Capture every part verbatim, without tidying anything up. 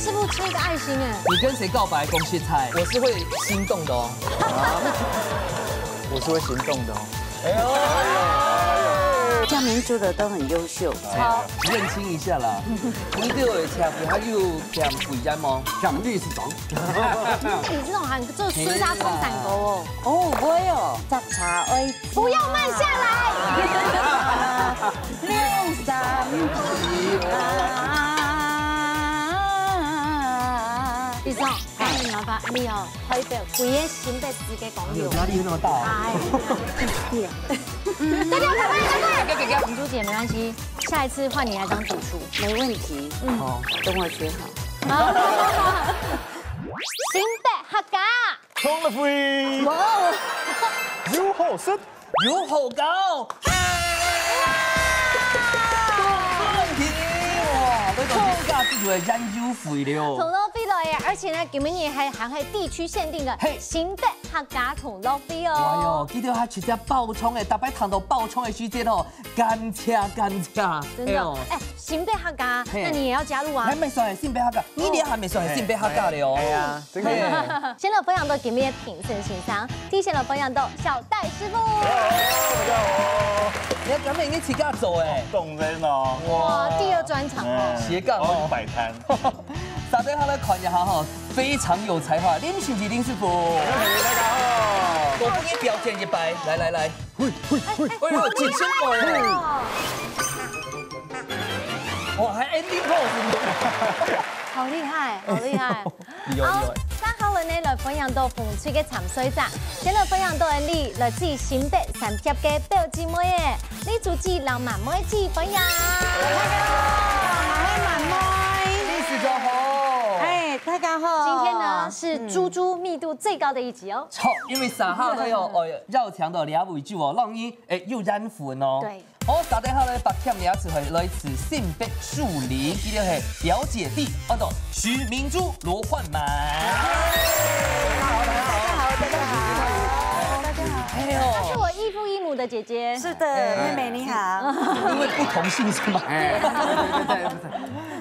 师傅切一个爱心哎。你跟谁告白？恭喜菜，我是会心动的哦。我是会心动的哦。哎呦，这名字的都很优秀。好，认清一下啦。你对我的车夫，他又讲不一样吗？像律师长。你这种还做孙家冲散狗哦。哦，我有，这茶哎，不要慢下来。六三啊。医生，赶紧麻烦你哦，拍一个，我也新的世界公有友。压力那么大哦。哎，对对对对对。给给给，红珠姐没关系，下一次换你来当主厨。没问题，嗯，哦，等我学好。新北客家，冲了飞，哇哦，有好食。有好搞。哇，没问题，哇，我都自家自己的研究肥了。同乐费了耶！而且呢，今日还还系地区限定的嘿新北客家同乐费哎哦呦。，记得还直接爆冲诶，大家谈到爆冲的时间哦，感谢感谢，真的，哎，新北客家，嘿那你也要加入啊还。没算新北客家，你连还没算新北客家的哦。哎呀，这个先来分享到今日的评审先生，第一先来分享到小戴师傅。你要专门你自家做哎，动人哦。哇，第二专场哦。斜杠哦我摆摊。大家好来看一下哈，非常有才华，林信吉林师傅，大家好。我给你表演一摆，来来来，哎呦，紧张哦，哇，还 ending pose，好厉害，好厉害！厉害厉害。大家好呢，来分享到红区的参赛者，先来分享到你来自新北三峽的表姊妹耶，李珠姊、浪漫妹姊，分享。历史就好。哎，大家好。今天呢是猪猪密度最高的一集哦。好，因为三号呢有哦，要强调两位就哦，让你哎又燃粉哦。对。好，大家好来，把欠牙齿回来自新北树林，今天是表姐弟，安到徐明珠、罗焕满。大家好，大家好。哎呦，是我异父异母的姐姐。是的，妹妹你好。因为不同姓是吗？哎，对对对对对。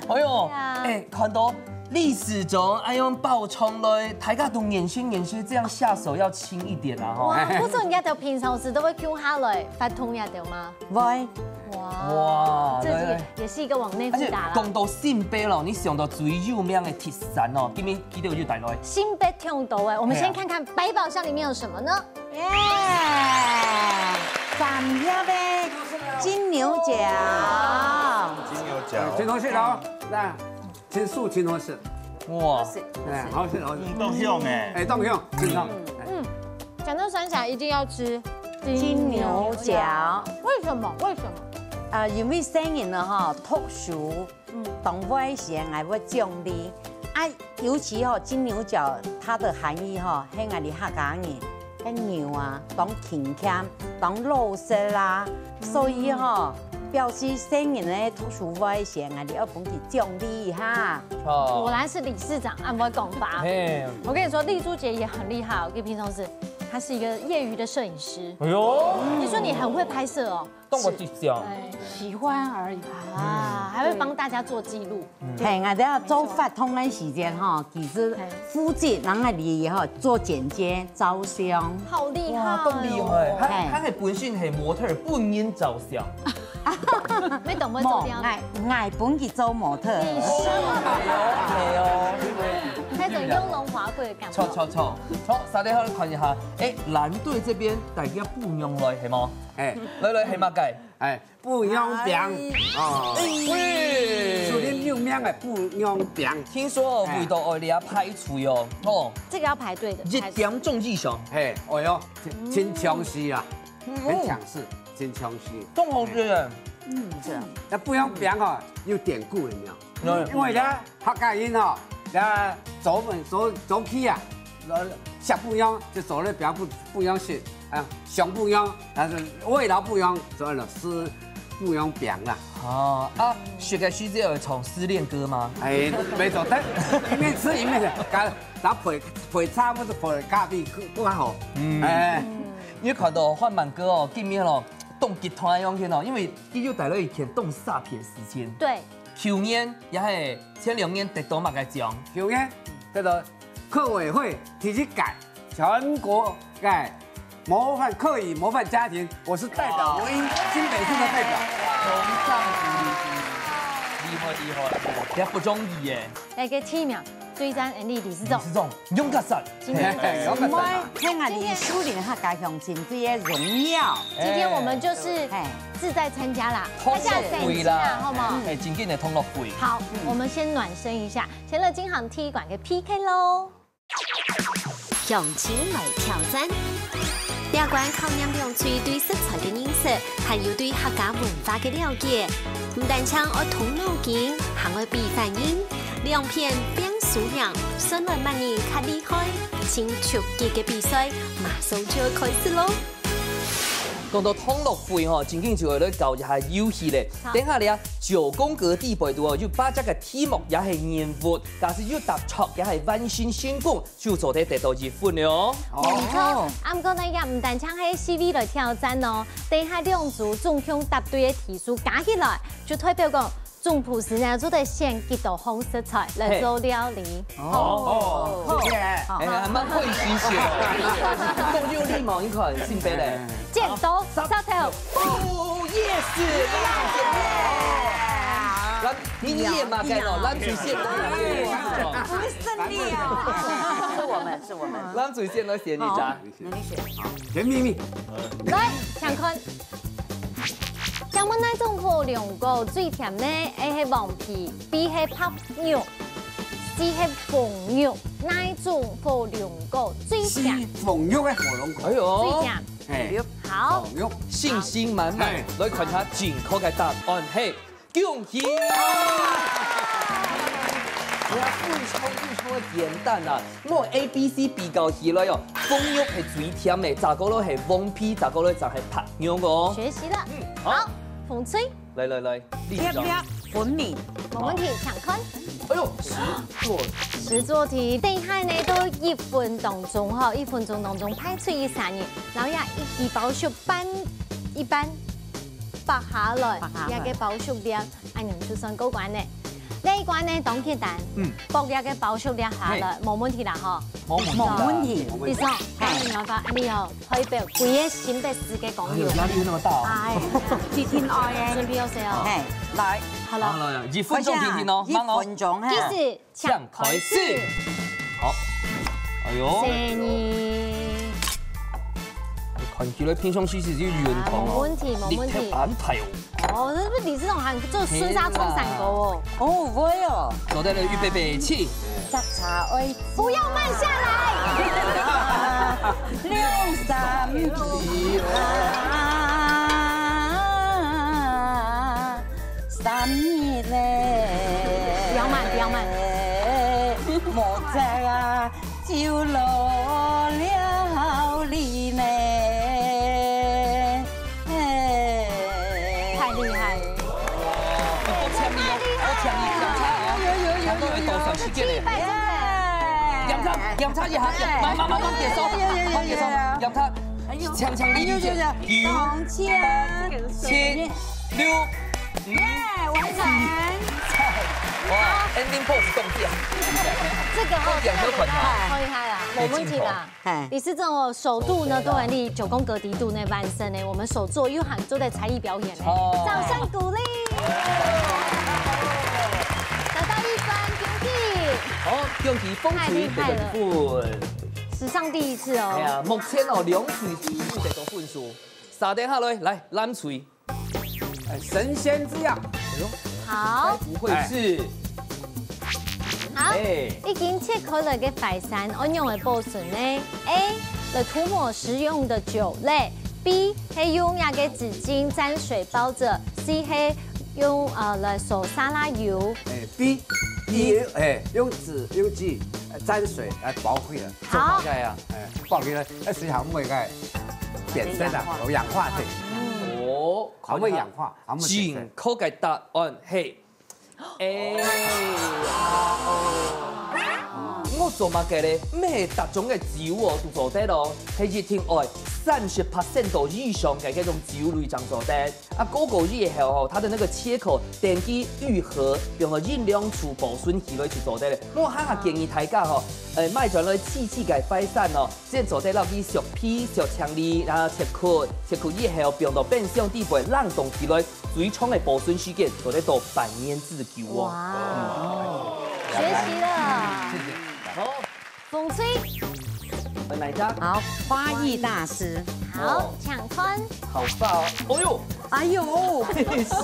哎呦，啊哎，看到历史中，哎呦，爆冲了，大家都年轻年轻，这样下手要轻一点啊哈。哇，不是人家的平常时都会 Q 下来发通呀，对吗？喂，哇哇这也来也是一个往内而且互打了。讲到新北咯，你想到最有名的特产哦，今天记得有带来。新北挺多哎，我们先看看百宝箱里面有什么呢？耶，三峡的金牛角。金牛角。真好食哦，那真素真好食，哇，哎，好食好食，嗯，都香哎。哎，当香，真香。嗯，讲到酸起来一定要吃金牛角。为什么？为什么？啊，因为生人呢哈，读书，嗯，当危险，还会奖励。啊，尤其哈，金牛角它的含义哈，很爱你客家人，跟牛啊，当勤俭，当老实啦。所以哈，表示生人呢，读书危险啊，你要分佢奖励一下。哦，果然是理事长按摩讲法。嘿，我跟你说，丽珠姐也很厉害哦，跟平常时她是一个业余的摄影师。哎呦，听说你很会拍摄哦。动我几脚。哎，喜欢而已啊，还会帮大家做记录。嘿，我等下做活动的时间哈，其实负责人个里哈做剪接、照相。好厉害、哇，哦！都厉害！他嘿他还本身很模特儿，不应该照相。没懂没走掉。爱爱本佢做模特。你是哎呦，那种雍容华贵的感觉。错错错错，大家好看一下，哎，蓝队这边大家不用来，系吗？哎来来，系么个？哎，不用饼哦，喂树林有名的不用饼，听说哦，为到爱你啊排队哦，哦，这个要排队的，一点钟以上。嘿，哎哟，真真强势啊，很强势，真强势。中红之人，那不用饼哦，有典故的没有？嗯因为呢，客家人哦，那早本早早期啊，呃，食不用就做了饼不不用食啊，想不用，但是为了不用，所以呢是不用饼啦。哦啊，学个时节有唱失恋歌吗？哎，没错，但一面吃一面讲，然后配配茶或者配咖啡更更好。嗯，哎，你看到范满哥哦，见面咯，动吉他样去哦，因为佢又带了一天动萨片时间。对，舊年也係前兩年得到麼个獎？舊年得到客委會第一屆全國个模範客語模範家庭，我是代表唯一新北市的代表。同上厲害厲害，也不容易耶。該个第一名，最讚恩俚理事長。理事長，勇敢煞。今天就是嘿嘿勇敢煞。聽下你樹林客家鄉親子个榮耀。今天我們就是嘿志在參加啦，通通大家參加啦，會啦。好不好？哎，真緊个通樂會。好，我們先暖身一下，前了金行踢館个 P K 咯。鄉親來挑戰。這關考驗兩隊對食材个認識，還有對客家文化个了解。毋單淨愛動腦筋，還愛比反應，兩片拚輸贏，算來麼人較厲害。盡刺激个比賽，馬上就愛開始咯！講到通樂會吼，正經就愛來搞一下遊戲咧。好。等下咧，九宮格地背肚哦，有八隻个題目也係任務，假使有答著也係完成成功，就做得得到一分了哦。沒錯，啊，毋過呢，也毋單淨係四位來挑戰哦。等下兩組總共答對个題數加起來，就代表講總鋪師呢做得選幾多項食材來做料理。哦，謝謝。哎呀，還蠻會洗血哦。講究禮貌，你看，性別嘞。剪刀石頭布。哦，yes，來，你也嘛該咯，咱最先來。不是勝利哦。是我們，是我們。咱最先來選一張。好，那你選。好，甜蜜蜜。來，請看。請問哪種火龍果最甜呢？A係黃皮，B係白玉，C係紅玉，哪種火龍果最甜？紅玉个火龍果。哎喲，最甜。嘿，好，紅玉。信心滿滿，嘿。來看下正確个答案係恭喜！哎呀，非常非常个簡單啊！莫A、B、C比較起來哦，紅玉係最甜个，再過來係黃皮，再過來就係白玉哦。學習了。嗯，好。好，紅隊。來來來，立正。粒粒分明。沒問題，請看。哎喲，實作。實作題，等一下呢，都一分當中吼，一分鐘當中排出一儕人，然後呀，一支包袱扳一扳，拔下來，拔下來。這个包袱鏈，恁樣就算過關了。這一關呢，當簡單，嗯。剝這个包袱鏈下來，嘿。沒問題啦吼。沒問題啦。沒問題。你說，嘿。那你要把，你要 代表歸个新北市个公園。哎喲，壓力那麼大哦。哎，一定愛个。準備好勢哦。嘿，來。好了。好了，一分鐘定定哦，快些啊，慢哦。一分鐘，嘿。計時，請開始。好。哎喲。謝謝你。看起來平常時是有運動哦。哎，沒問題，沒問題。力量安排哦。 哦，這不是理事長還做順勢唱山歌哦。哦，會哦。做得了，預備，備，起。摘茶愛。不要慢下來。兩三枝啊，三日咧。不要慢，不要慢。莫摘啊， 就落了哩呢。嘿。太厲害了。我請你哦，我請你，檢查哦。有，有，有，檢查會多少時間呢？七百分。檢查，檢查一下，慢，慢，慢，慢點手，慢點手，檢查，強強力力點。九、八、七、六、五。耶，完成。哇，ending pose中獎。這個哦，中獎有款啊。好厲害啊，沒問題吧？ 哎。你是這種手速呢，都能力九宮格底肚呢，完成呢，我們手作又喊做的才藝表演呢，哦。掌聲鼓勵。得到一分，恭喜。好，恭喜紅隊得到一分。太厲害了。史上第一次哦。哎呀，目前哦，兩隊都得到分數，續等下來，來，藍隊。 哎，神仙之樣。哎喲，好。該不會是？好，哎。已經切開來个淮山，愛仰般保存呢？A，來塗抹食用个酒類；B，係用這个紙巾沾水包著；C，係用，呃，來掃沙拉油。哎，B，B，哎，用紙用紙，呃，沾水來包起來，做好。包起來啊，哎，包起來，那水還會該變色啊，有氧化性。哦。 還會氧化，還會變色。正確个答案係A。我做麼个咧？毋係逐種个酒哦，都做得咯，係一定愛三十percent到以上个該種酒類正做得。啊，過過以後吼，它的那個切口等佢愈合，變做飲料就保存起來就做得了。我還係建議大家吼，誒，買轉來試試个快餐哦，先做得落去削皮、削青梨，然後切塊，切塊以後放到冰箱底背冷凍起來，最長个保存時間做得到半年之久哦。哇，學習了。謝謝。好。 風吹。呃，哪一家？好，花藝大師。好，哦。請看。好棒哦！哦喲，哎喲，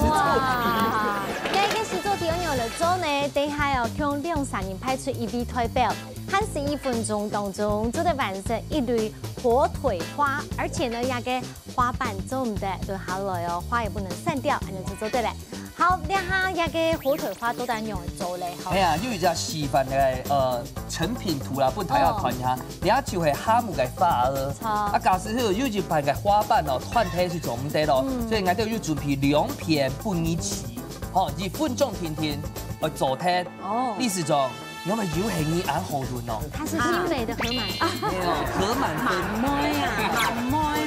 哇，這个實作題有來做呢，等下哦，共兩三人派出一位代表，限時一分鐘當中，做得完成一蕊火腿花，而且呢，這个花瓣做毋得落下來哦，花也不能散掉，恁樣就做得了。 好，這下這个火腿花到底仰般做咧？吼。係啊，有一隻示範个，呃，成品圖啦，分大家看一下。哦。這就係蝦蟆个花哦。好。啊，假使係有一片个花瓣哦，斷忒就做毋得咯。嗯。所以𠊎兜有準備兩片分你試，吼，一分鐘定定，愛做忒。哦。理事長， 因為有係你恁好運哦。它是新北的河滿。沒有，河滿分。滿妹啊，滿妹，滿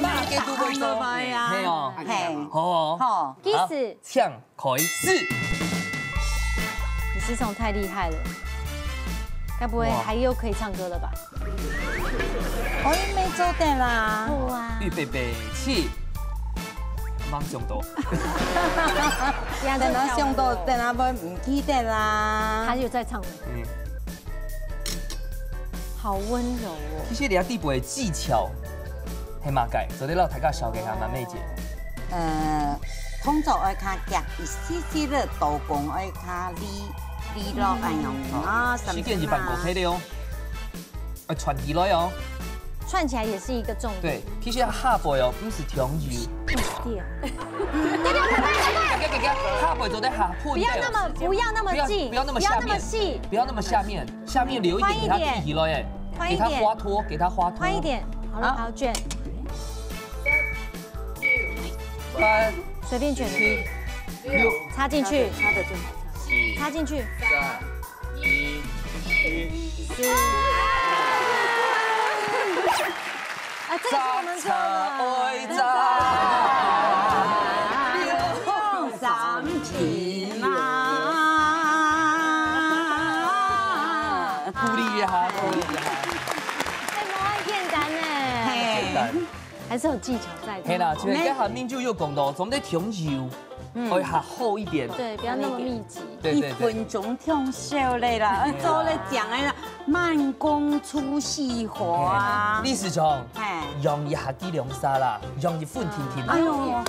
妹啊。係哦。係。好哦。好。其實。好，請開始。理事長太厲害了，該不會還有可以唱歌了吧？哇。我也沒做對啦。哇。預備，備，起。 吂想到。等下想到，等下會毋記得啦。他有在唱了。嗯。好溫柔哦。其實你這底背个技巧，係麼个？做得摎大家紹介下嘛，妹姐。呃，動作愛較遽，一絲絲个刀工愛較利，利落恁樣啊，時間一半過去了哦。 呃，串起來哦。串起來也是一個重點。對，其實下背哦，毋使忒幼。對。下背做得下，不要那麼，不要那麼細，不要，不要那麼下面，不要那麼細。不要那麼下面，下面留一點給它立起來，哎，寬一點。給它花托，給它花托。寬一點。好了，好，捲。八，隨便捲。七，六，插進去。插的就好。插進去。三， 一，一，十。啊，這個是我們錯了。鼓勵一下，鼓勵一下。哎，無恁簡單呢。嘿。簡單。還是有技巧在的。係啦，就係該下面就有講到，總得忒幼。 嗯。會較好一點。對，不要那麼密集。對，對，對。一分鐘忒少了啦，對啊。做了講了啦，慢工出細活啊。嘿，理事長，嘿。用一下計量啥啦，用一分定定啦。哎喲。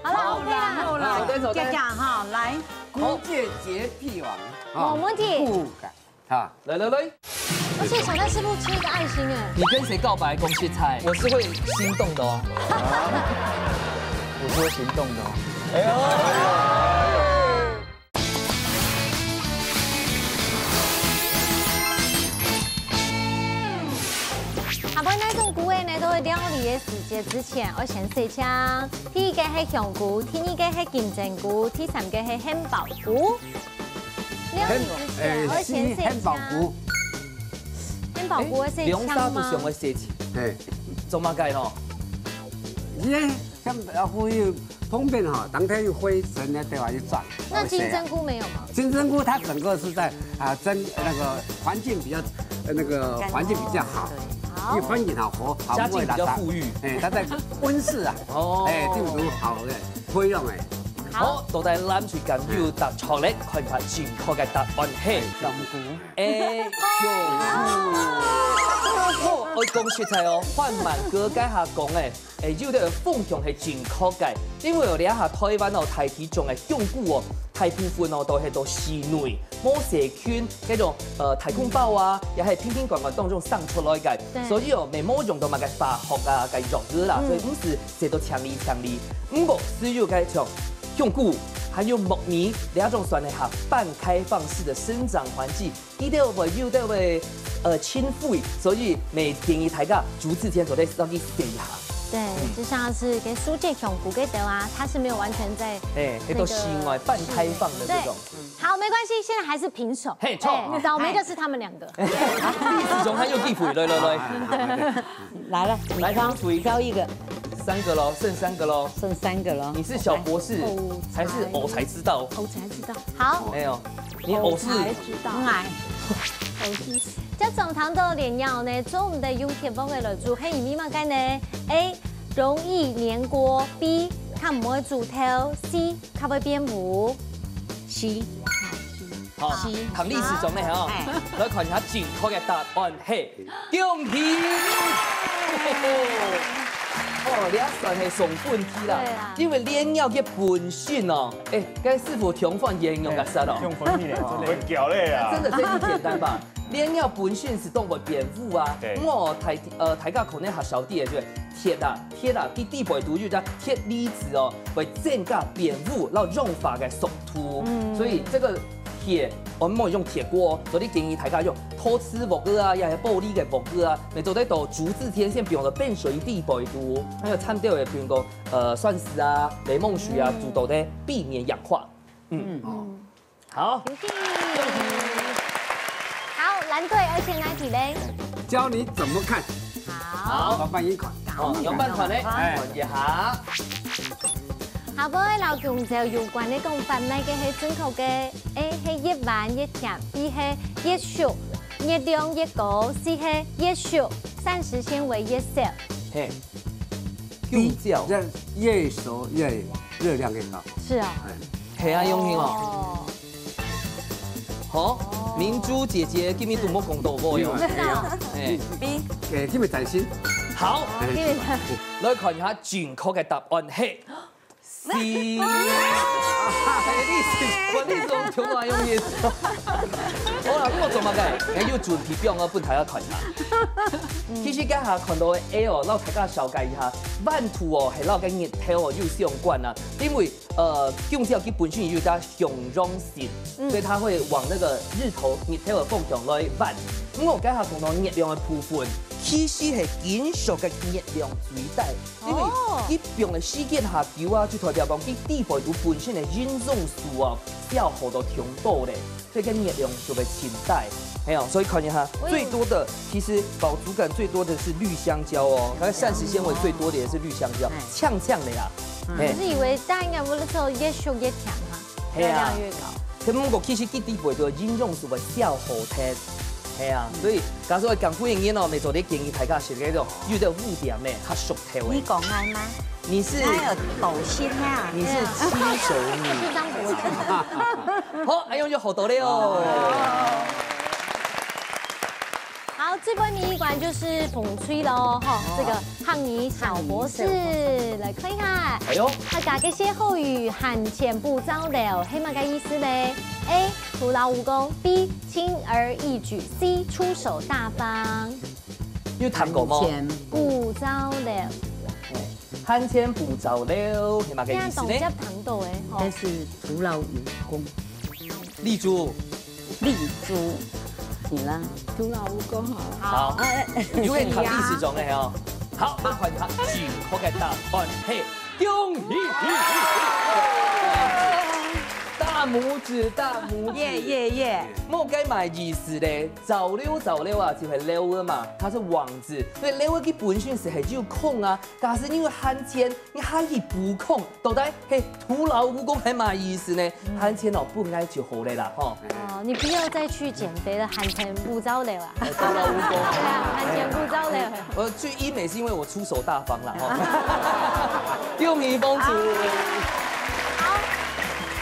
好啦，OK啦。好啦，好，走，走，走。姐姐哈，來。好。空姐潔癖王，啊，無問題。不敢。 哈，來來來。而且小戴師傅切一個愛心哎。你跟誰告白？講實在。我是會心動的哦。我是會心動的哦。哎呦。下背哪種句仔呢，都係料理个時節之前，愛先洗淨。第一個係香菇，第二個係金針菇，第三個係杏鮑菇。 料理之前，我先洗一下。杏鮑菇。杏鮑菇我先搶嘛。兩儕都想愛洗淨。嘿。做麼个咯？因為像老虎有旁邊吼，當天有灰塵的地方去轉。那金針菇沒有嗎？金針菇它整個是在，啊，針，那個環境比較，呃，那個環境比較好。好。因為環境好，好，家境比較富裕。哎，它在溫室啊。哦。哎，地圖好，對，土壤哎。 好，到底藍隊敢有答著咧？看看正確个答案係。香菇。A，香菇。好，愛講實在哦，范滿哥該下講个，誒，有兜方向係正確个，因為哦，這下台灣哦，大體種个香菇哦，大部分哦，都係到室內，無細菌，該種，呃，太空包啊，也係瓶瓶罐罐當中生出來个。對。所以哦，也無用到麼个化學啊，个藥物啦，嗯。所以毋使 洗到淨俐淨俐。毋過，只有該像香菇，還有木耳，這種算係下半開放式个生長環境，佢兜會有兜會，呃，塵灰，所以也建議大家煮之前做得先去洗一下。對，就像是跟書界恐怖跟德啊，它是沒有完全在哎，那个那都是另外半開放的這種。對，好，沒關係，現在還是平手。嘿，錯。哎，倒霉的是他们两个。歷史中還有地府，來來來，來了，你挑，來，你出一个挑一个，三个喽，剩三个喽。剩三个了。你是小博士还是我才知道？我才知道。好，没有，你偶是我才知道。哎，这种糖豆脸鸟呢，做毋得用铁锅个来煮，係因為麼个呢？A，容易黏锅。B，較毋會煮透。C，較會變烏。C。好，唐歷史中的哈，来看一下正确的答案係恭喜！哦，你也算係送分题啦，對啊因為脸鳥个本性哦，哎，該師傅充分應用个啥咯？用分题咧，真的。會搞嘞啊！真的，這很簡單吧？脸鳥本性係當會變烏啊，對我大呃大家可能較少知个，就係鐵啊，鐵啊，佢底背肚有隻鐵離子哦，會增加變烏，然後融化个速度，所以這個鐵，我們用鐵鍋，所以建議大家用陶瓷鑊仔啊，也係玻璃个鑊仔啊，你做得到竹製電線，比如說變水底背肚，還有摻掉个，比如講呃酸石啊、檸檬水啊，做到得避免氧化。嗯，好。好，藍隊，而且哪題嘞？教你怎么看。好，老板一款。哦，有辦法嘞，哎看一下。下背个老公就有關个講法，哪个係正確个？A係越彎越甜，B係越熟，熱量越高，C係越熟，膳食纖維越少。嘿，用掉。这越熟越热量越高。是啊，嘿啊，用心哦。哦，好，明珠姐姐今日都無講到我喲。真的哦。哎， B，给今日展示。好，因为來看一下正確个答案係C。哎，你是，我你是用中華用意。好啦，我做麼个？哎，有準備表我分大家看一下。其實這下看到个A哦，讓大家了解一下，彎度哦，係摎个日頭哦有相關啊。因為呃，弓鳥佢本身有一隻向陽性，所以它會往那個日頭、日頭的方向來彎。不過這下講到月亮的部分，其實係金屬个月亮最大，因為哦佢放个時間較久啊，就代表講佢底背肚本身的營養素啊消耗到忒多咧，所以个月亮就會盡大。係哦，所以看一下，我有最多的其實飽足感最多的是綠香蕉哦，那個膳食纖維最多的也是綠香蕉，嗆嗆的呀。我嘿，是以為大家應該不是說越熟越甜嘛，嘿啊熱量越高。佢毋過其實佢底背个營養素會消耗忒。係啊，所以假使講古人哦，咪做啲建議大家食該種有點污點呢，較熟透的。你講𠊎嗎？你是哪有抖心啊？你是七手女。是張伯講。好，哎呦，又好多了哦。好，最尾一關就是風水咯，吼，這個漢語小博士來看一下。哎呦，客家个歇後語，閒錢補灶樓，係麼个意思呢？A，徒勞無功。B，輕而易舉。C，出手大方。有聽過無？錢補灶樓，閒錢補灶樓，係麼个意思呢？這樣懂，這樣聽到誒，吼但。是徒勞無功，立柱，立柱，你啦，徒勞無功好了。好，哎，有人讀歷史中的哦。好，我看一下正確个答案係恭喜！大拇指，大拇指。耶耶耶！無該麼个意思咧，灶樓，灶樓啊，就係樓仔嘛，它是網子，所以樓仔佢本身係有空啊。假使你有閒錢，你還去補空，到底係徒勞無功係麼个意思呢？閒錢哦，分𠊎就好了啦，吼。哦，你不要再去減肥了，閒錢補灶樓啊。徒勞無功。對啊，閒錢補灶樓。我去醫美是因為我出手大方啦，吼。恭喜公主。好，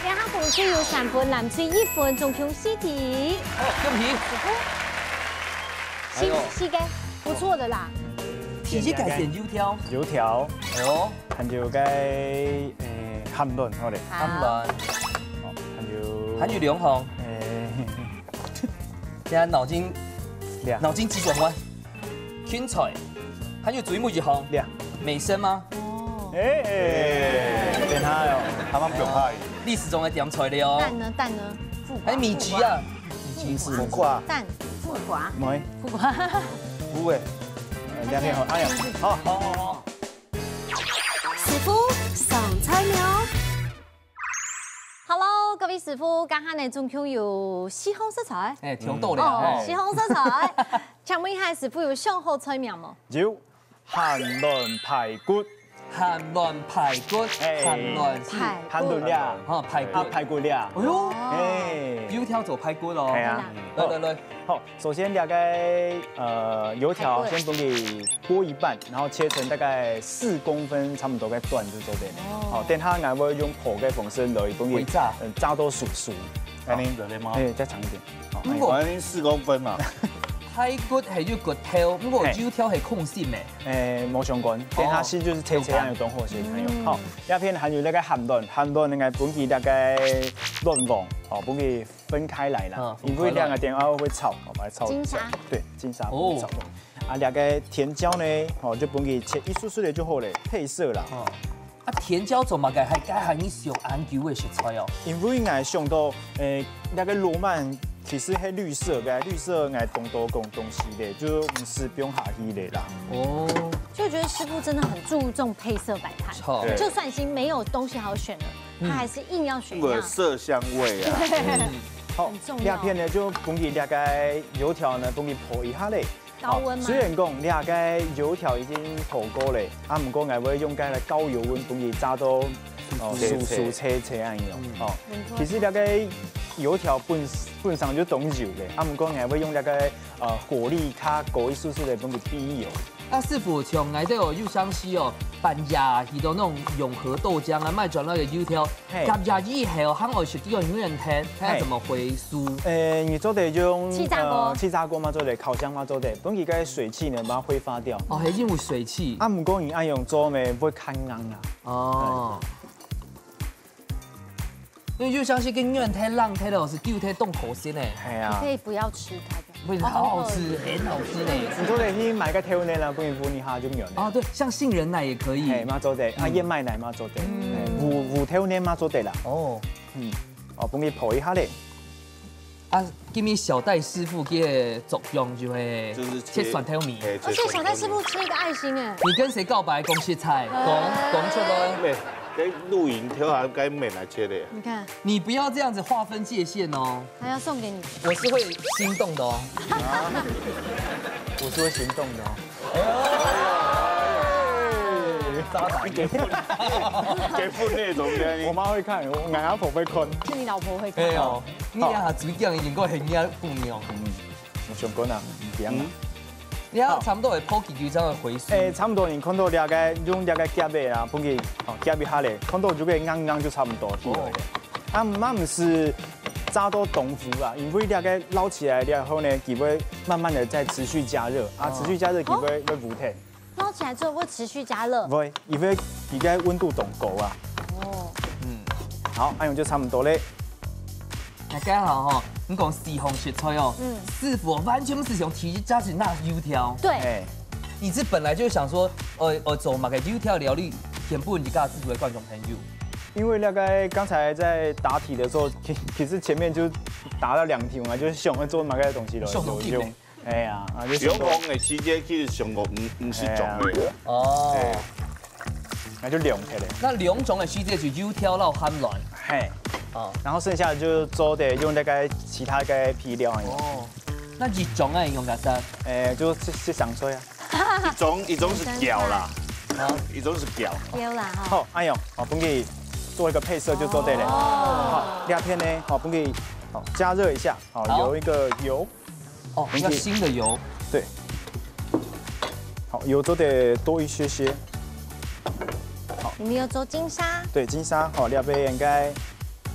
這下紅隊有三分，藍隊一分，總共四題。哦，恭喜。哎四呦四个，不錯的啦。第一个係油條。油條，哎呦，還有該誒鹹卵，好咧，鹹卵，哦，還有還有兩項。誒，現在腦筋倈腦筋急轉彎，芹菜，還有最尾一項，倈美參嗎？哦，誒誒，等下哦，他們不用怕魚。歷史中的點菜了哦。蛋呢？蛋呢？還有米吉啊，苦瓜，蛋，苦瓜，妹，苦瓜。不會，兩天後，哎呀，好好好好。傅上菜了。Hello，各位師傅，今下呢總共有四項食材。哎，聽到了哦，哦。四項食材。請問一下師傅有想好菜名無？有鹹卵排骨，鹹卵排骨，哎鹹卵是，排鹹卵呀，哈排骨啊，排骨呀。哎呦，哎，油條做排骨咯。係啊。來來來，好，首先這個呃油條先分佢剝一半，然後切成大概四公分差不多个段就做得了。好，等下𠊎會用烰个方式來分佢回炸嗯炸到酥酥，恁樣得了嗎？哎，再長一點。好，如果反正四公分嘛，排骨係有骨頭，不過嘿油條係空心的。誒，無相關，等下先就是切切樣有當好先朋友。好，這片還有那個鹹卵，鹹卵應該分佢大概卵黃，哦，分佢分開來啦嗯，因為兩個點啊會炒，哦，把它炒金沙炒對，金沙哦炒。啊，兩個甜椒呢，哦，就分佢切一絲絲的就好了，配色啦。哦，啊甜椒做麼个還該還你想恁久的食材哦？因為𠊎想到，誒，那個羅曼其實係綠色个，綠色𠊎當多講東西的，就毋使放下去的啦。哦，就覺得師傅真的很注重配色擺盤，好，就算已經沒有東西好選了，他還是硬要選一樣。有色香味啊。好很，重要這片呢就分佢這個油條呢分佢烰一下嘞。高溫嗎雖然講這個油條已經烰過了，啊，毋過𠊎會用該個高油溫分佢炸到哦酥酥脆脆恁樣哦。其實這個油條本本身就當油了，啊，毋過𠊎會用這個呃火力較高一絲絲的分佢逼油。啊師傅，像𠊎兜有相時哦，半夜去到那種永和豆漿啊，賣轉來个油條，嘿隔夜以後還愛食這個軟甜，它要怎麼回收？誒，你做得用氣炸鍋呃氣炸鍋嘛做得，烤箱嘛做得，分佢个水氣呢把它揮發掉。哦，還因為水氣。啊，毋過你愛用做咩會較硬啊。哦。因為就像是跟軟體、冷體的，是丟體凍口心呢。係啊可，以不要吃它的。不是，好好吃，很好吃呢。你做得去買個豆奶啦，分佢分一下就軟了。哦，對，像杏仁奶也可以。係，嘛做得，啊，燕麥奶嘛做得，係無無豆奶嘛做得啦。哦，嗯，哦，分佢烰一下嘞。啊，今日小戴師傅个作用就係就是切切蒜頭米。嘿而且小戴師傅切一個愛心哎，你跟誰告白？講實在，講講出來。咩？該錄影條下該面來切的。你看你不要這樣子劃分界限哦，還要送給你。我是會心動的哦。我是會心動的哦。渣男。給分那種的，我媽會看，我俺阿婆會看。是你老婆會看。哎呦，你啊，最近應該很愛姑娘。我想講啊，毋驚啊。你要差不多會破幾幾張的回數。誒，差不多你看到這個用這個夾的啦，分佢哦夾一下咧，看到如果硬硬就差不多去了。啊，毋毋使炸到當糊啦，因為這個撈起來了後呢，佢會慢慢的再持續加熱啊，持續加熱佢會會糊忒。撈起來之後會持續加熱。會，因為佢个溫度當高啊。哦，好，恁樣就差不多咧。那剛好哈，你講四項食材哦，嗯師傅完全毋係想提價錢拿油條。對，哎，你是本來就想說，呃呃，做麼个油條料理，全部你家自己的觀眾朋友。因為那個剛才在答題的時候，其其實前面就答了兩題嘛，就是想要做麼个東西咯，想到有用。哎呀，啊，就有想到講的時節其實上過五五十種的。哦，那就兩題咧。那兩種的時節就油條摎鹹卵。嘿，哦，然後剩下的就做得用那個其他个配料而已。哦，那一種哎用个啥？哎，就係係生菜啊。一種一種是攪啦，一種是攪。有啦哈。好，哎呦，好，分佢做一個配色就做得了。好，這片呢，好，分佢好加熱一下，好，好有一個油，哦，要新的油。對，好，油做得多一些些。你們有做金沙，對，金沙，好，這片應該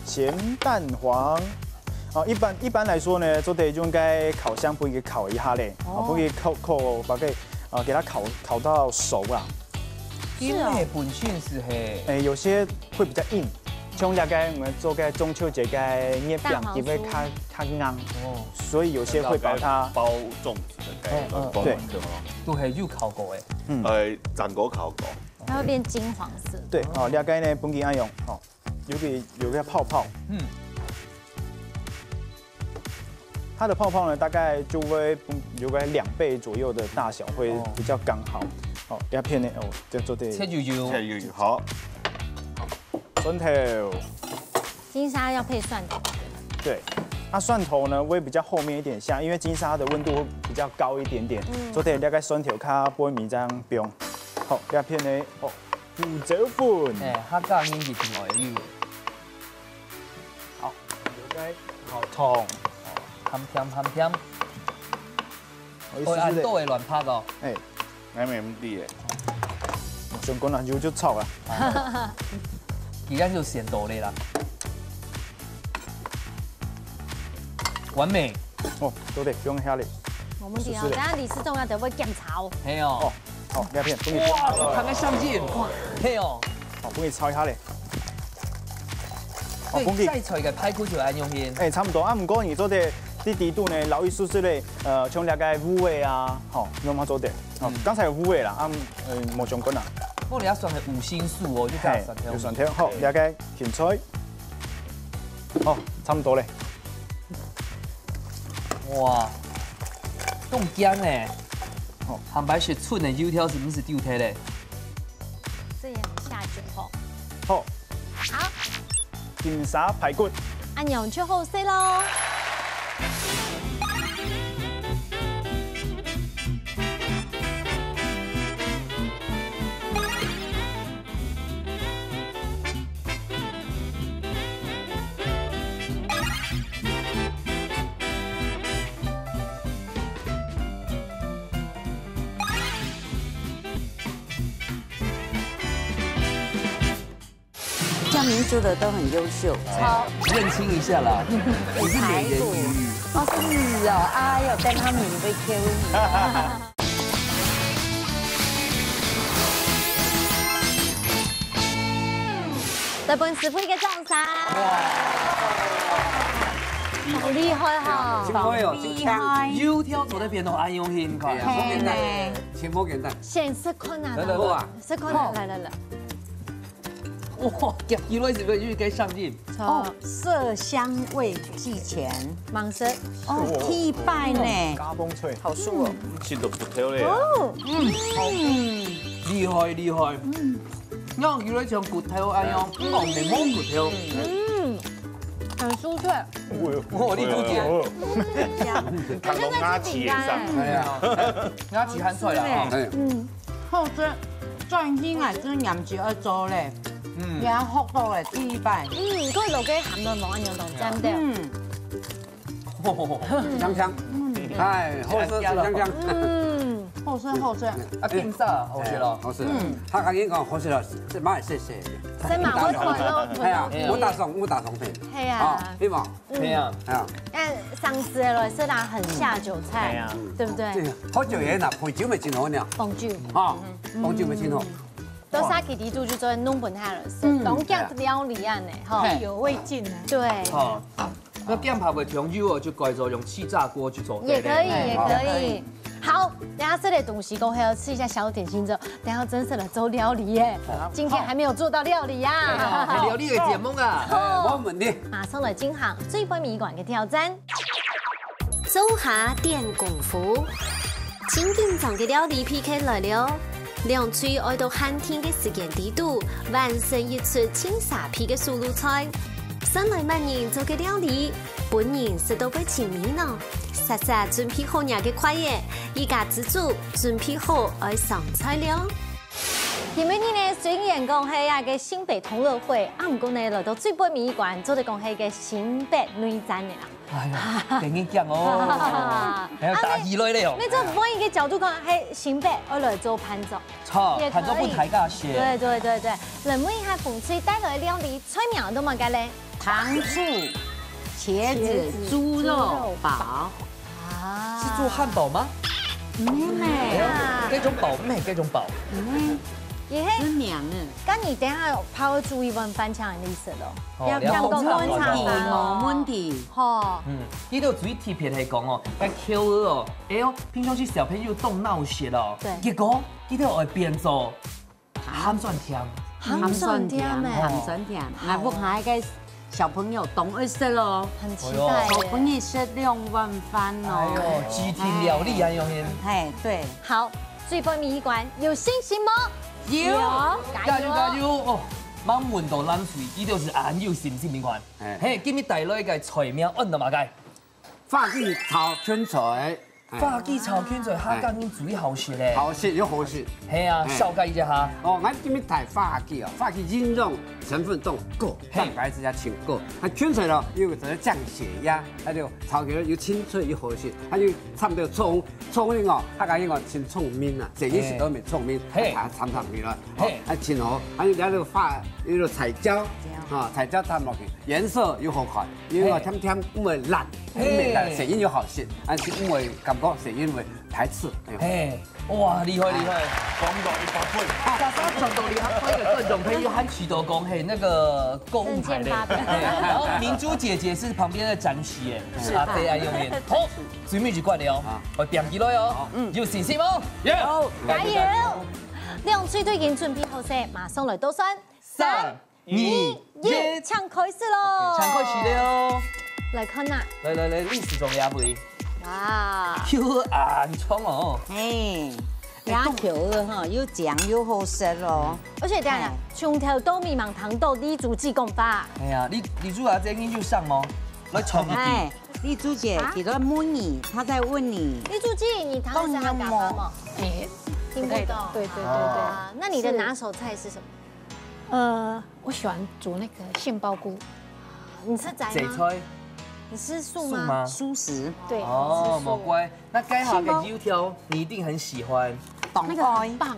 鹹蛋黃。哦，一般一般來說呢，做得用該烤箱分佢烤一下咧，哦，分佢烤烤，把它呃給它烤烤到熟啊。因為本身是嘿，哎，有些會比較硬，像大概我們做个中秋節个月餅，蛋黃酥佢會較較硬，哦，所以有些會把它包粽子的概念，哦包粽子。都係有烤過哎。呃，整個烤過。它會變金黃色。對，哦，這個呢，分佢恁樣，哦，有個有個泡泡，嗯，它的泡泡呢，大概就會嗯有個兩倍左右的大小，會比較剛好。哦，這片呢，哦，這做得切幼幼。切幼幼，好。蒜頭。金沙要配蒜頭。對，那蒜頭呢會比較後面一點下，因為金沙的溫度會比較高一點點，嗯。所以這個蒜頭較後面這樣放。好，這片呢，哦，胡椒粉。哎，客家人一定愛有。好，了解。好，糖，哦，鹹甜鹹甜。 哦，你試試咧。會恁多个卵白哦。哎，𠊎毋知誒。相關啊，油就臭啦。佢樣就鮮多咧啦。完美。哦，做得，放下咧。無問題哦，試試咧。等下理事長要特別檢查哦。係哦。哦，好，這片，分你。哇，看个上進。係哦。好，分你炒一下咧。哦，對，分你。曬出來个排骨就恁樣形。哎，差不多啊，毋過你做得在底肚呢，撈一絲絲咧，呃，像這個芋仔啊，吼，你有無做得？哦，嗯。剛才有芋仔啦，啊，呃，無相關啦。不過你要選个五星素哦，就加蒜頭。嘿，有蒜頭，好，這個芹菜。好，差不多咧。哇，當香呢。好。坦白說，春个油條係毋係丟忒咧？這也很下酒吼。好。好。金沙排骨。恁樣就好勢咯。 家明煮的都很優秀。好。認清一下啦，不是美人魚。哦，是哦，哎喲，等下面會Q你。來分師傅一個掌聲。好厲害哈！真會哦，真強。油條做得變到恁樣形，看。係呢。真無簡單。先食看啊，來，來，來。食看啊，來，來，來。 哇，夾起來係毋係有該上癮？哦，色香味俱全。盲食。哦，忒棒呢。加崩脆。好酥哦。食到骨頭咧。哦，嗯，厲害厲害。嗯，咬起來像骨頭恁樣，咬起來無骨頭。嗯，很酥脆。哦，你注意。看到牙齒也上。哎呀，牙齒還出來了啊。嗯。 好食，轉去𠊎真研究愛做咧，嗯，也學到咧第一擺。嗯，佢落个鹹蛋黃恁樣當正的。嗯，香香，哎，好食真香香。嗯，好食好食。啊，金沙好食咯。好食。嗯，佢頭先講好食咯，這馬也謝謝。這馬會快樂，哎呀，我打爽，我打爽片。係啊，哦，對無？ 係啊。啊，哎，上次來食啦，很下酒菜，係啊。對不對？對，好酒也拿，紅酒乜真好呢。紅酒，啊，紅酒乜真好。到沙基地主就做弄本下了，是東家料理案呢，哈。意猶未盡呢。對，哦，該店鋪个醬油哦，就改做用氣炸鍋去做。也可以，也可以。好，等下食个東西過後，吃一下小點心之後， 等下正式來做料理耶。今天還沒有做到料理呀。料理个節目啊。哦，無問題。馬上來進行最尾一關个挑戰。灶下展功夫。盡緊張个料理P K來了，兩隊愛到限定个時間裡肚，完成一出盡沙鼻个手路菜。 算來麼人做个料理，分人食到會尋味呢？煞煞準備好若个筷仔，一家之煮準備好愛上菜了。今晡日呢，雖然講係一個新北同樂會，啊，毋過呢，來到最尾一關，做得講係一個新北內戰个啦。哎呀，等你講哦，還要打起來了哦。那從另一個角度講，係新北愛來做伴奏。 好，也可以。伴奏分大家食。對，對，對，對。來問一下紅隊帶來个料理，菜名都麼个咧？糖醋茄子豬肉堡。啊。是做漢堡嗎？嗯，哎喲，這種堡，嗯，這種堡。嗯，也係。真涼啊。該你等下泡煮一碗飯請你食咯。哦，要，要講問題，無問題。吼。嗯，佢兜最特別係講哦，該口味哦，哎喲，平常時小朋友當惱食哦，對。結果 佢兜愛變做鹹酸甜。鹹酸甜欸。鹹酸甜。哦。𠊎屋下个小朋友當愛食哦。很期待耶。哎喲。昨晡日食兩碗飯哦。哎喲，家庭料理啊，用心。嘿，對。好，最尾一關，有信心無？有。加油哦！加油加油哦！吂問到爛水，佢就係恁有信心个款。哎。嘿，今日帶來个菜名安到麼个？花枝炒芹菜。哎。花枝炒芹菜，客家人最好食咧。好食又好食。係啊，哎。紹介一下。哦，𠊎今日帶花枝哦，花枝應用成分當高，嘿。蛋白質也盡高。啊芹菜咯，又做降血壓，啊就炒起來又清脆又好食，啊又摻到蔥，蔥哦，客家人講盡聰明啊，這一食都無聰明，嘿。啊摻摻起來，嘿。啊盡好，啊又加个花，又有彩椒，啊彩椒摻落去，顏色又好看。 因為甜甜毋會爛，嘿。毋會爛，食完又好食，但係毋會感覺食完會排斥。哎喲。嘿，哇，厲害厲害！講到一百分。大家轉到這下，各位觀眾朋友還知道講，嘿，那個購物台咧。證件發票。嘿，然後明珠姐姐是旁邊的展示，哎，是。咖啡愛用的。好，最尾一關了哦，啊。我點起來哦，好。嗯。有信心哦。耶！好，加油！兩隊都已經準備好勢，馬上來倒算。三、二、一，請開始咯！OK，請開始了哦！來看啊！來來來，歷史中這位。哇！又恁長哦！嘿，哎，這球仔吼，又靚又好食咯。而且等下，哎。從頭到尾吂聽到李珠姊講話。哎呀，李、李珠啊，這人又上哦，來傳一句。哎，李珠姊，啊？佢在問你，他在問你。李珠姊，你聽得識客家話無？哎，聽不懂。對對對對。啊，那你的拿手菜是什麼？ 呃，我喜歡煮那個杏鮑菇。你食齋嗎？齋菜。你食素嗎？素嗎？素食。對，哦，我吃素。無怪。那該下个油條你一定很喜歡。當愛。那個很棒，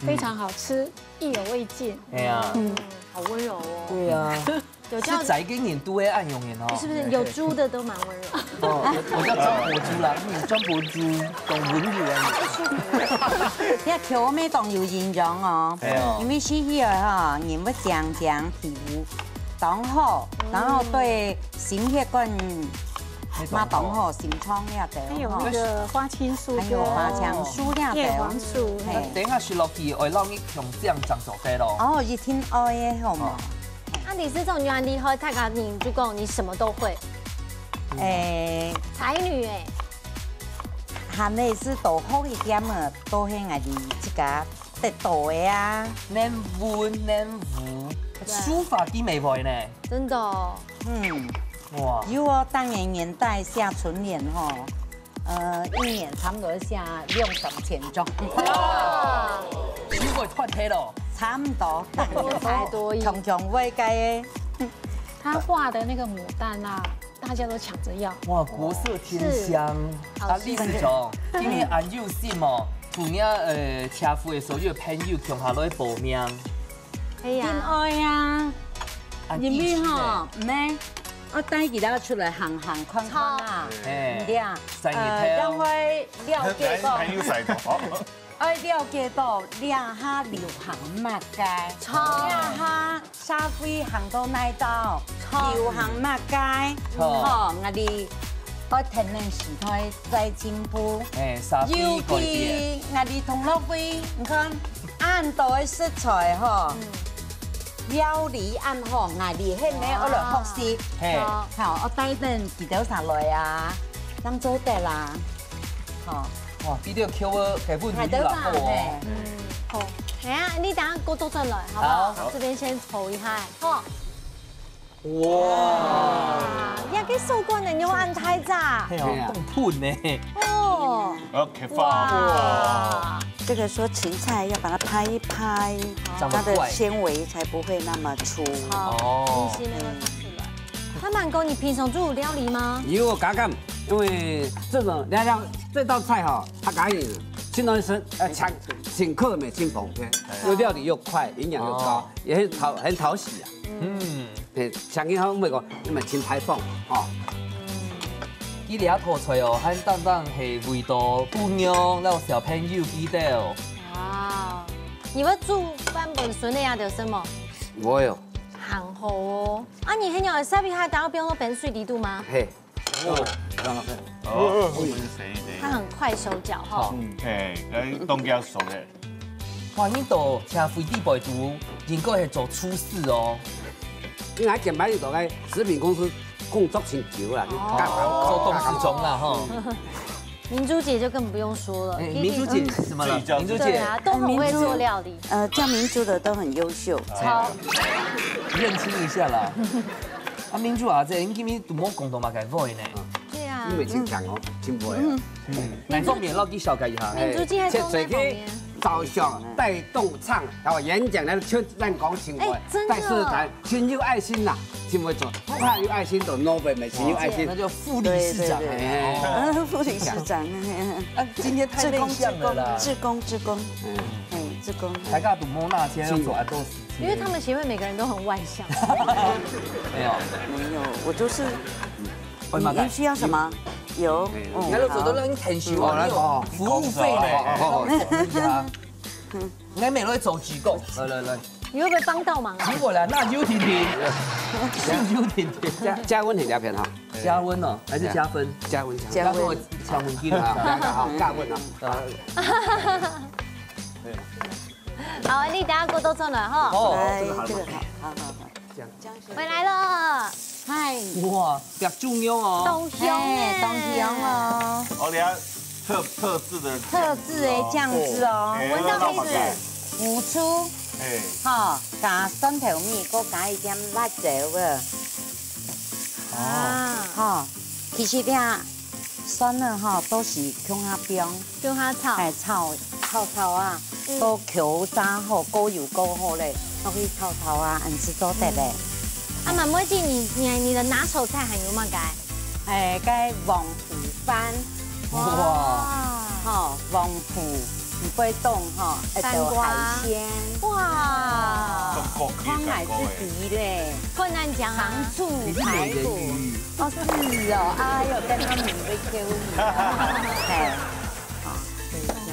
嗯。非常好吃，意猶未盡。哎呀。嗯。好溫柔哦。對啊。有這樣。食齋个人都會恁樣个哦。不是不是，有豬的都蠻溫柔。 哦，𠊎、𠊎叫張博豬啦，嗯，張博豬，當溫柔啊。這口味當有營養哦，哎喲。因為食起來吼，人會強強體膚當好，然後對心血管嘛當好，心臟那兜吼。還有那個花青素跟還有花青素那兜。葉黃素。嘿。等一下食落去，會讓你強強長長大咯。哦，一定愛的，好嗎？哦。 啊，你這種原來厲害，大家你就講你什麼都會。哎。才女哎。還係多學一點啊，都係𠊎自家得到个啊。恁溫恁武，對。書法都無會呢。真的哦。嗯。哇。有哦，當年年代寫春聯吼， 呃，一年差不多寫兩三千張。哇！水果斷忒了。差不多，多才多藝。強強會該个。他畫的那個牡丹啊，大家都搶著要。哇，國色天香。是。啊，理事長，今日恁有心哦，同若，呃，社會个所有朋友共下來報名。 係啊。真愛啊。啊，因為吼，毋係，𠊎帶佢兜出來行行看看啊。嘿。對啊。曬日頭。呃，讓𠊎了解到，還有曬到，哦。愛了解到這下流行麼个，著。這下社會行到哪兜，著。流行麼个，著。吼，𠊎俚愛跈等時代在進步。嘿，社會改變。尤其𠊎俚同樂會，你看， 恁多个食材吼，嗯。料理恁好，𠊎俚係毋係愛來學習？嘿。好，𠊎帶等佢兜儕來啊，正做得啦。吼。哇，比較Q个，該本有力啦，𠊎兜儕，哦。嘿。嗯，好。哎呀，你等下過倒轉來，好不好？好。這邊先搓一下，吼。 哇！啊，這个手工呢，有恁大隻。係哦，係啊。當噴呢。哦。要開發。哇。這個說芹菜要把它拍一拍，長得快。它的纖維才不會那麼粗。好，哦。你先那個拿出來。他們講你平常就有料理嗎？有，剛剛，因為這種，你看這道菜哈，它剛剛也是，清東西，呃，請，請客美，清捧，OK？又料理又快，營養又高，哦。也很討，很討喜啊。嗯。 嘿，像你好，每個，你們清採訪，哦。佢這道菜哦，還單單係為到姑娘摎小朋友佢兜。哇，你會煮飯分孫仔啊，就係無？會哦。還好哦。啊，你很有設備，還打到不用到冰水裡肚嗎？嘿。哦，讓他看。哦，我們是誰？他很快手腳哈。好。嗯，嘿，來，東家熟的。 哇，你到社會裡背肚，應該係做廚師哦。因為前擺有在該食品公司工作真久啦，就哦。剛好做董事長啦，吼。明珠姐就更不用说了，哎，明珠姐怎么了？明珠姐，对啊，都很会做料理。呃，叫明珠的都很优秀。好，认清一下啦。啊，明珠啊，這你今日都無講到麼个話呢？對啊，你會真強哦，真會哦。嗯，哪方面老弟紹介一下？明珠姐還講哪方面？早上帶動唱，然後演講，然後就咱講情話，哎，真的。帶社團，真有愛心呐，真會做，不怕有愛心的，no way，每次有愛心。那就副理事長。對，對，對。哎。啊，副理事長，嘿。啊，今天太內向了啦。志工，志工，志工。嗯。哎，志工。大家都無那天要做很多事情。因為他們協會每個人都很外向。沒有。沒有，我就是，你需要什麼？有，嗯，你看都做到人很喜歡，好。你有服務費呢。哦，哦，哦。你每日做志工，來，來，來。你會不會幫到忙啊？如果啦，那就停停，就停停。加，加溫很加分哈。加溫哦，還是加分？加溫，加溫。加分，加溫給你啊。好，加溫啊。好，你等下給我倒出來哈。哦，哎，這個好，好，好，好。這樣。回來了。嗨。哇，比較重要哦。當香耶。嘿，當香哦。哦，你看特，特製的醬汁哦。特製的醬汁哦。哎，聞到味道。胡椒。哎。哈，加蒜頭米，再加一點辣椒啊。哦。啊。哈，其實這 蒜呢，吼，都係共下放，共下炒。哎，炒，炒炒啊，嗯。都烰炸好，過油過好咧，落去炒炒啊，恁樣做得咧。啊，滿妹姐，你，你，你的拿手菜還有麼个？哎，該黃烰飯。哇。吼，黃烰，毋會凍吼，一道海鮮。哇。看來係知咧。困難講啊。糖醋排骨。 哦，是哦，哎喲，等下你會Q你啊。嘿，好，等一下。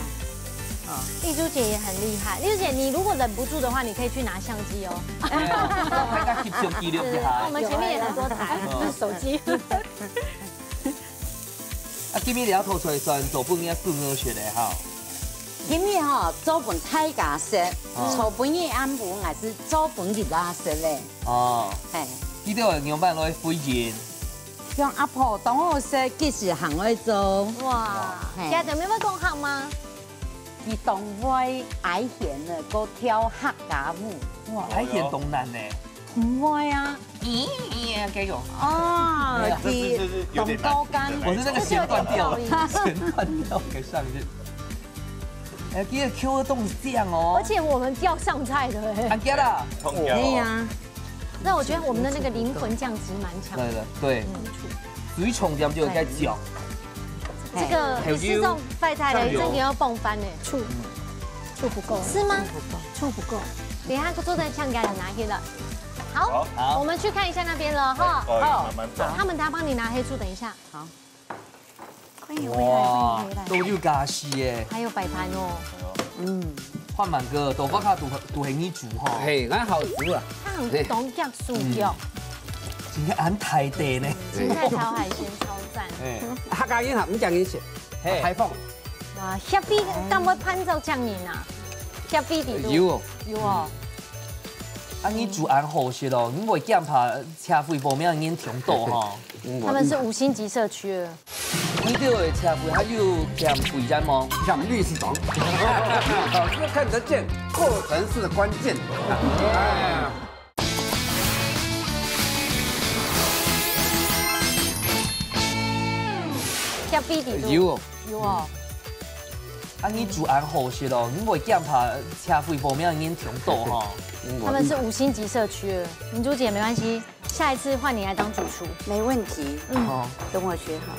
哦。麗珠姐也很厲害，麗珠姐，你如果忍不住的話，你可以去拿相機哦。哎，要拍个翕相記錄一下。對，我們前面也很多台，有啊，有啊。就是手機。啊，今日你愛討出來算做分人家顧客食个哈。今日吼，做分大家食，哦。做分你暗晡，還係做分你拉食咧？哦。嘿。記得仰般來回應。 像阿婆當好食，幾時還會做。哇，嘿。家長妹妹講客嗎？佢當會挨弦个，過跳客家舞。哇，挨弦當難呢。毋會啊。咦，咦，該種。哦，沒有，這，這，這，這有點難。佢當高竿。我是那個弦斷掉了，不好意思。弦斷掉給上去。哎，第二Q的動是這樣哦。而且我們叫上菜的哎。啊，對啦。通常哦。可以啊。 那我覺得我們的那個靈魂醬汁蠻強的。對，對，對。嗯。屬於重點就有在攪。這個，還有你食這種飯菜的，醬油。真的要傍飯呢。醋，醋不夠。是嗎？醋不夠。等一下坐在醬蓋的拿去了。好，好。我們去看一下那邊了哈。哎，哎，好。慢慢找。他們等下幫你拿黑醋，等一下。好。 歡迎回來，哇，歡迎回來。都有加戲耶。還有擺盤哦。嗯。換滿哥，都發卡都，都很會煮吼。嘿，恁好煮啊。他很懂腳手腳。嗯。今天安排的呢。青菜炒海鮮超讚。哎。客家人哈，毋驚人食，嘿。開放。哇，協會敢會辦桌請人啊？協會裡肚。有哦。有哦。啊，你煮恁好食哦，你會驚怕社會方面人聽到吼？嗯，他們是五星級社區的。 你對我的車夫還有減肥站嗎？減六十磅，老師看得見，過程是關鍵。哎，協會裡肚。有哦。有哦。啊，你煮恁好食哦，你會驚怕車會無名人聽到吼？嗯，他們是五星級社區的，明珠姐沒關係。 下一次換你來當主廚。沒問題。嗯。哦。等我學好。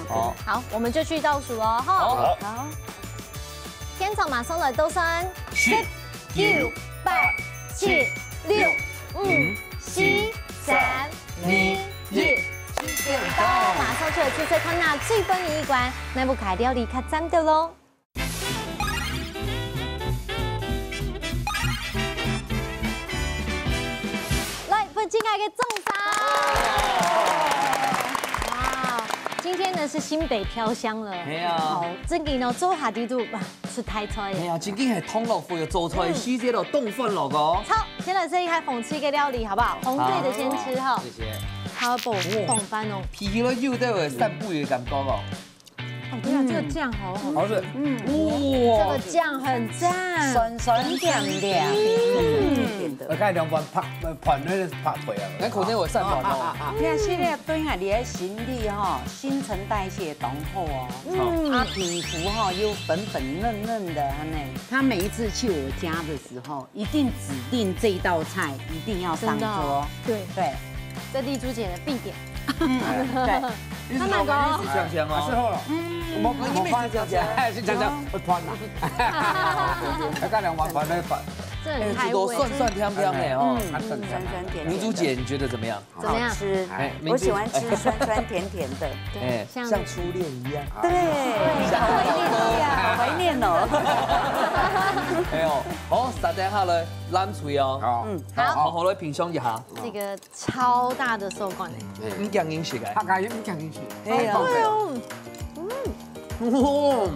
好。好，我們就去倒數哦，哈。好。好。現場馬上來倒算。十、九、八、七、六、五、四、三、二、一。時間到。馬上就來試試看哪最分你一關，哪屋下料理較讚个咯。 來，分親愛个掌聲！哇，今天呢是新北飄香了。哎呀。好，真个呢，做下底肚，哇，出大菜了。哎呀，真个係通老夫有做菜，嗯。時節了，凍飯了哦。好，先來試一下紅隊个料理，好不好？紅隊的先吃哈。好，謝謝。還有傍，傍飯哦。鼻起來有兜个散步个感覺哦。哦，對啊，這個醬好好吃。好吃。嗯，哇，這個醬很讚。酸酸甜甜。嗯。我看兩碗白，呃，飯那個白腿啊。那可能有散飯哦。你看現在對啊，你的心理吼，新陳代謝當好哦。嗯。啊，皮膚吼又粉粉嫩嫩的，呢。他每一次去我家的時候，一定指定這一道菜一定要上桌。真的哦，對。對。這麗珠姐的必點。嗯，對。你是講你是香香哦。是哦。嗯。我們我們是香香，哎，是香香，會酸啊。大家兩碗飯來飯。這很開胃。哎，這都酸酸甜甜的哦。嗯，酸酸甜甜的。明珠姐，你覺得怎麼樣？怎麼樣？好吃。哎，我喜歡吃酸酸甜甜的。哎，像像初戀一樣。對，好懷念哦。哎呦，好，續等下來，冷菜哦。好。嗯，好。好好來品嚐一下。這個超大的壽司呢。嗯，驚人食个。大家也不驚人食。哎呀。對哦。嗯。哇。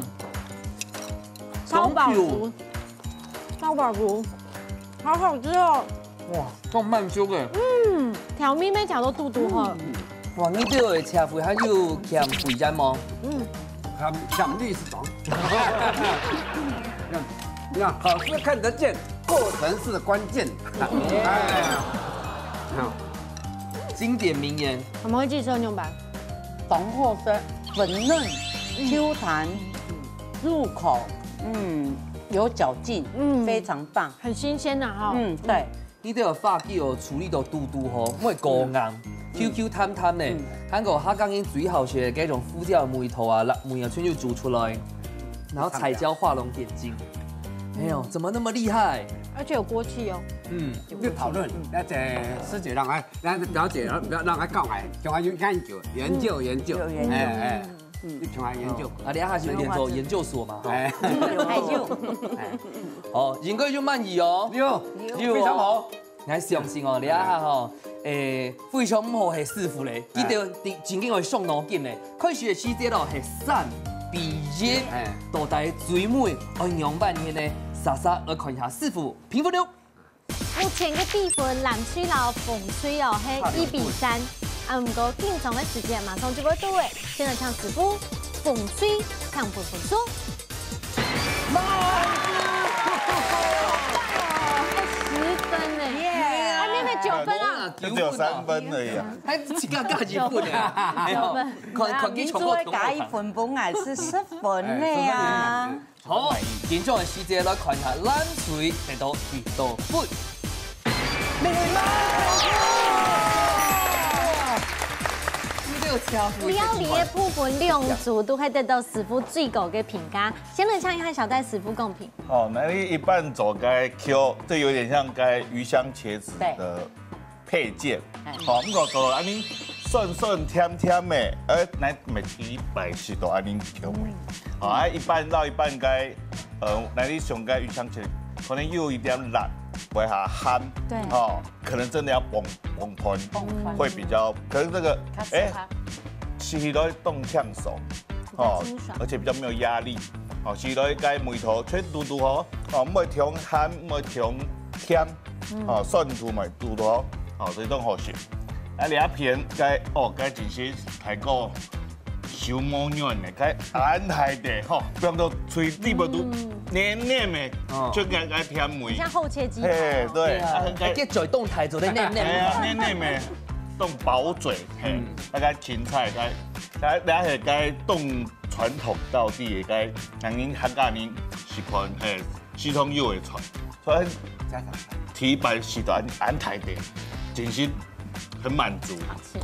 超飽足。超飽足。好好吃哦。哇，夠滿足个。嗯，調味咩調到嘟嘟好。哇，你這个車費還有減肥餐嗎？嗯。減，減六十種。你看，你看，好吃看得見，過程是關鍵。哎呀，好。經典名言。我們會記得用吧？當好食，粉嫩、Q彈、入口，嗯，有嚼劲，嗯，非常棒。很新鮮吶哈。嗯，對。你這个花枝哦，處理到嘟嘟吼，毋會過硬，QQ彈彈呢。還過客家人最好食个該種胡椒味道啊、辣味啊，全部煮出來，然後彩椒畫龍點睛。哎呦，怎麼那麼厲害？而且有鍋氣哦。嗯，你討論，那這師姐讓來，讓表姐讓讓來講哎，講完有研究，研究研究，有研究哎哎，你從來研究。啊，你還是有點做研究所嘛，哈。哎，研究。哎，好，應該就滿意哦。有，有哦。非常好。 𠊎相信哦，這下吼，誒，非常毋好係師傅咧，佢兜正經會傷腦筋咧。開始个時節咯，係三比一，哎。到底最尾愛仰般形呢？煞煞來看一下師傅評分了。目前个比分，藍隊摎紅隊哦，係一比三。啊，毋過緊張个時間馬上就會到咧，現在請師傅紅隊，請分分數。 十分呢。耶！還沒有九分啊。就只有三分而已啊。還自家加一分啊。九分。看，看，明珠會加一分分，還是十分呢啊？好，緊張个時節來看一下藍隊得到幾多分。料理个部分兩組都會得到師傅最高个評價。 先來請一下小戴師傅公平。哦，𠊎一般做个Q，這有點像該魚香茄子的配件。哎。好，毋過做到恁呢酸酸甜甜个，呃，𠊎每一擺食到恁呢口味。好，啊，一般到一般該，呃，𠊎想該魚香茄子可能又有一點辣，不會哈鹹。對。哦，可能真的要傍，傍飯，傍飯。會比較，可是這個，較適合。哎，吃起來當輕鬆。 哦，而且比較沒有壓力。哦，食落去該味道全堵堵好，哦，毋會忒鹹，毋會忒甜，哦，酸度嘛堵堵好，哦，所以當好食。啊，這片該，哦，該真係大哥手無軟呢，該恁大个吼，放到嘴裡肚黏黏个，哦，就該該甜味。像厚切雞排哦。嘿，對，啊，該，該嘴當大做得黏黏。哎呀，黏黏个，當飽嘴，嘿，啊該芹菜該 該，該係該當傳統道地个，該，人客家人習慣，嘿，食當有个菜，所以第一擺食到恁，恁大个，真心很滿足。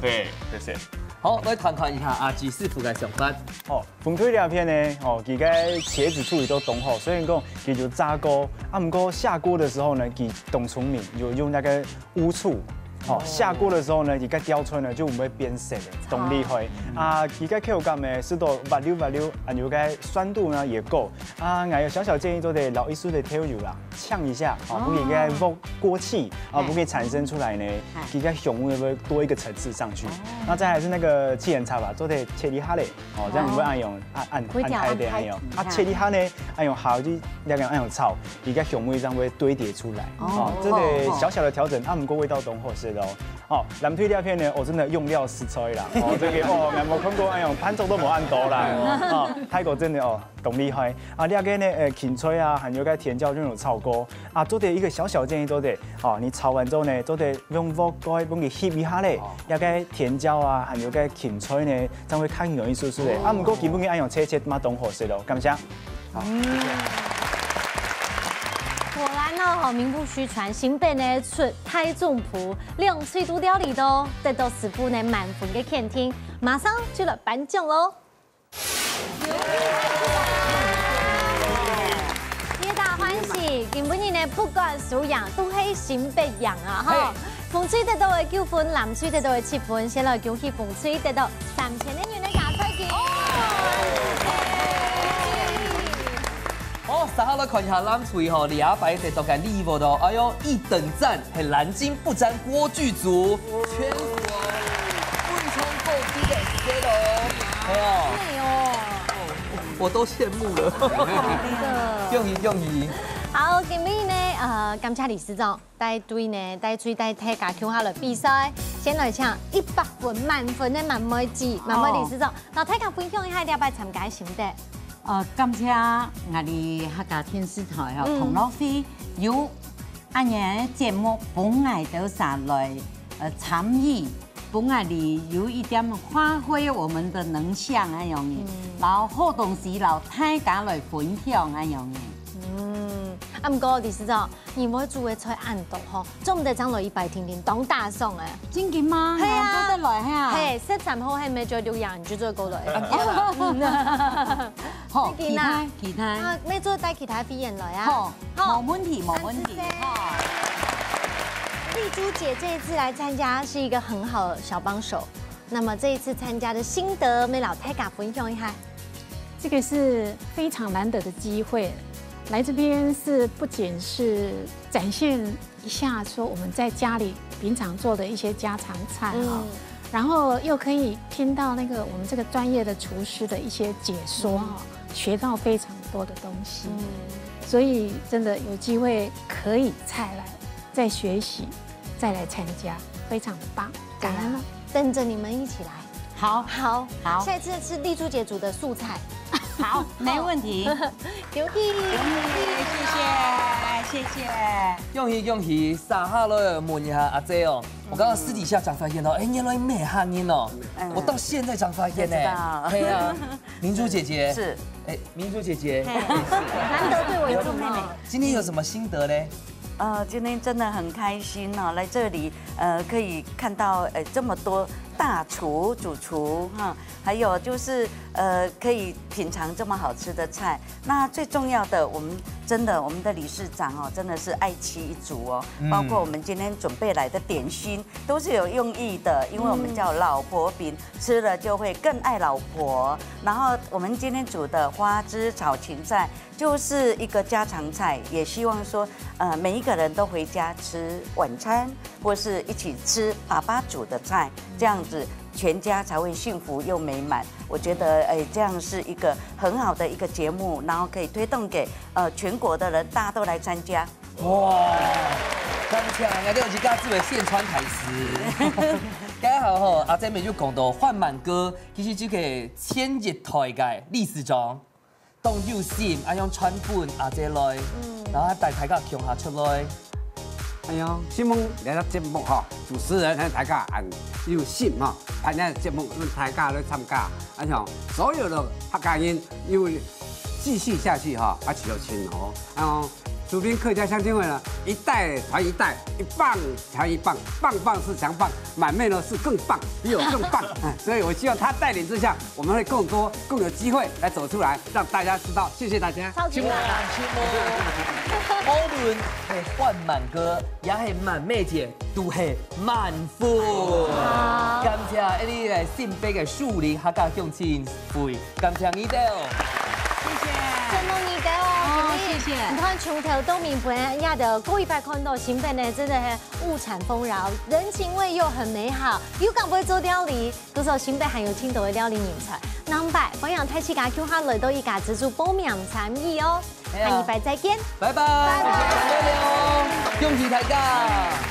嘿，謝謝。好，來談談一下阿基師傅个想法。哦，紅隊這片呢，哦，佢个茄子處理到當好，雖然講佢有炸過，啊，毋過下鍋的時候呢，佢當聰明，有用那個 烏醋。哦，下鍋的時候呢，佢个刁川呢就毋會變色个，當厲害。啊，佢个口感呢，食到滑溜滑溜，啊，有个酸度呢也夠。啊，𠊎有小小建議，做得摎一息个豆油啦，嗆一下，哦，哦。分佢个鑊，鍋氣，啊，哎。分佢產生出來呢，哎。佢个香味會多一個層次上去。哦。那再來是那個七層塔吧，做得切一下咧，哦，這樣你會恁樣，啊，恁，可以調恁大點恁樣。恁大。啊，切一下呢，恁樣下去，恁樣，恁樣炒。 佢个香味上會堆疊出來。哦，哦，這個小小的調整，啊，毋過味道當好食。咯。哦，藍隊這片呢，哦，真的用料實在啦，哦，這個，哦，𠊎無看過，哎喲，盤子都無恁多啦，哦，泰國真的，哦，當厲害。啊，這個呢，呃，芹菜啊，還有个甜椒就有炒過。啊，做得一個小小建議，做得，哦，你炒完之後呢，做得用鑊蓋幫佢翕一下咧，哦。這個甜椒啊，還有个芹菜呢，正會較有意思咧。啊，毋過今晡日恁樣切切嘛，當好食咯，感謝。 果然哦，名不虛傳，新北呢出大總鋪，兩隊都料理到，得到師傅呢滿分个肯定，馬上就來頒獎咯。皆大歡喜，今晡日呢不管輸贏，都係新北贏啊哈！紅隊得到个九分，藍隊得到个七分，先來恭喜紅隊得到三千个銀个加菜金。 好，接下來看一下藍隊吼，這擺得到个禮物哦。哎喲，一等讚，係藍金不沾鍋具組，全國非常高級个set哦。哎喲，美哦。我都羨慕了。恭喜恭喜！好，今日呢，呃，感謝理事長帶隊呢，帶隊帶大家共下來比賽。先來請一百分滿分个滿妹姐，滿妹理事長，摎大家分享一下這擺參加个心得。 呃，感謝𠊎俚客家電視台吼，嗯。同樂會有恁樣个節目分𠊎兜儕來，呃，參與，分𠊎俚有一點發揮我們的能量恁樣个，嗯。然後好東西摎大家來分享恁樣个。嗯，啊，毋過理事長， 你會煮个菜恁多吼，做毋得正來一擺定定當打爽欸。正經嗎？係啊。𠊎做得來係啊。係，十三號係Major六樣，你就做過來。啊，對啦。嗯。好，正經啊。期待，期待。啊，Major帶其他會員來啊。好，好。無問題，無問題。感謝。哈。麗珠姐這一次來參加是一個很好的小幫手，那麼這一次參加的心得，乜摎大家分享一下。 這個是非常難得的機會，來這邊是不僅是展現一下說我們在家裡平常做的一些家常菜哈，嗯。然後又可以聽到那個我們這個專業的廚師的一些解說哈，嗯。學到非常多的東西。嗯。所以真的有機會可以再來，再學習，再來參加，非常的棒，感恩了。對啊，等著你們一起來。 好，好，好。下一次吃麗珠姐煮的素菜。好，沒問題。恭喜，恭喜，謝謝，謝謝。恭喜恭喜！接下來問一下阿姐哦，我剛剛私底下才發現到，哎，原來你係客人哦，嗯。我到現在才發現呢。才知道。對啊，明珠姐姐。是。哎，明珠姐姐。嘿。難得對我有禮貌。今天有什麼心得呢？ 呃，今天真的很開心哦，來這裡，呃，可以看到，呃，這麼多大廚、主廚哈，還有就是，呃，可以品嚐這麼好吃的菜。那最重要的，我們真的，我們的理事長哦，真的是愛妻一族哦，嗯。包括我們今天準備來的點心，都是有用意的，因為我們叫老婆餅，嗯。吃了就會更愛老婆。然後我們今天煮的花枝炒芹菜， 就是一個家常菜，也希望說，呃，每一個人都回家吃晚餐，或是一起吃爸爸煮的菜，這樣子全家才會幸福又美滿。我覺得，哎，這樣是一個很好的一個節目，然後可以推動給，呃，全國的人，大家都來參加。哇，感謝，𠊎兜有一家子的宣傳大使。剛好吼，阿姐妹就講到煥滿哥，其實這個前一代个理事長， 當有心，恁樣傳分阿姐來，嗯。然後還帶大家共下出來。哎喲，希望這個節目哈，主持人還有大家恁有心哈，辦這個節目，讓大家來參加，恁樣所有的客家人有繼續下去哈，啊，就有錢哦。然後竹屏客家鄉親會呢，一代傳一代，一棒傳一棒，棒棒是強棒，滿妹呢是更棒，比我更棒。哎，所以我希望他帶領之下， 我們會更多、更有機會來走出來，讓大家知道。謝謝大家。超級棒。無論係煥滿哥，也係滿妹姐，都係滿分。好。感謝𠊎俚个新北个樹林客家鄉親會，感謝你兜。謝謝。承蒙你兜哦，哦，謝謝。你看，從頭到尾，本來也都過一擺看到新北呢，真的係物產豐饒，人情味又很美好，又敢會做料理， 故所新北還有盡多个料理人才。另外，歡迎大自家共下來到一家之煮報名參與哦。係啊。下禮拜再見。拜拜。拜拜。謝謝大家。恭喜大家。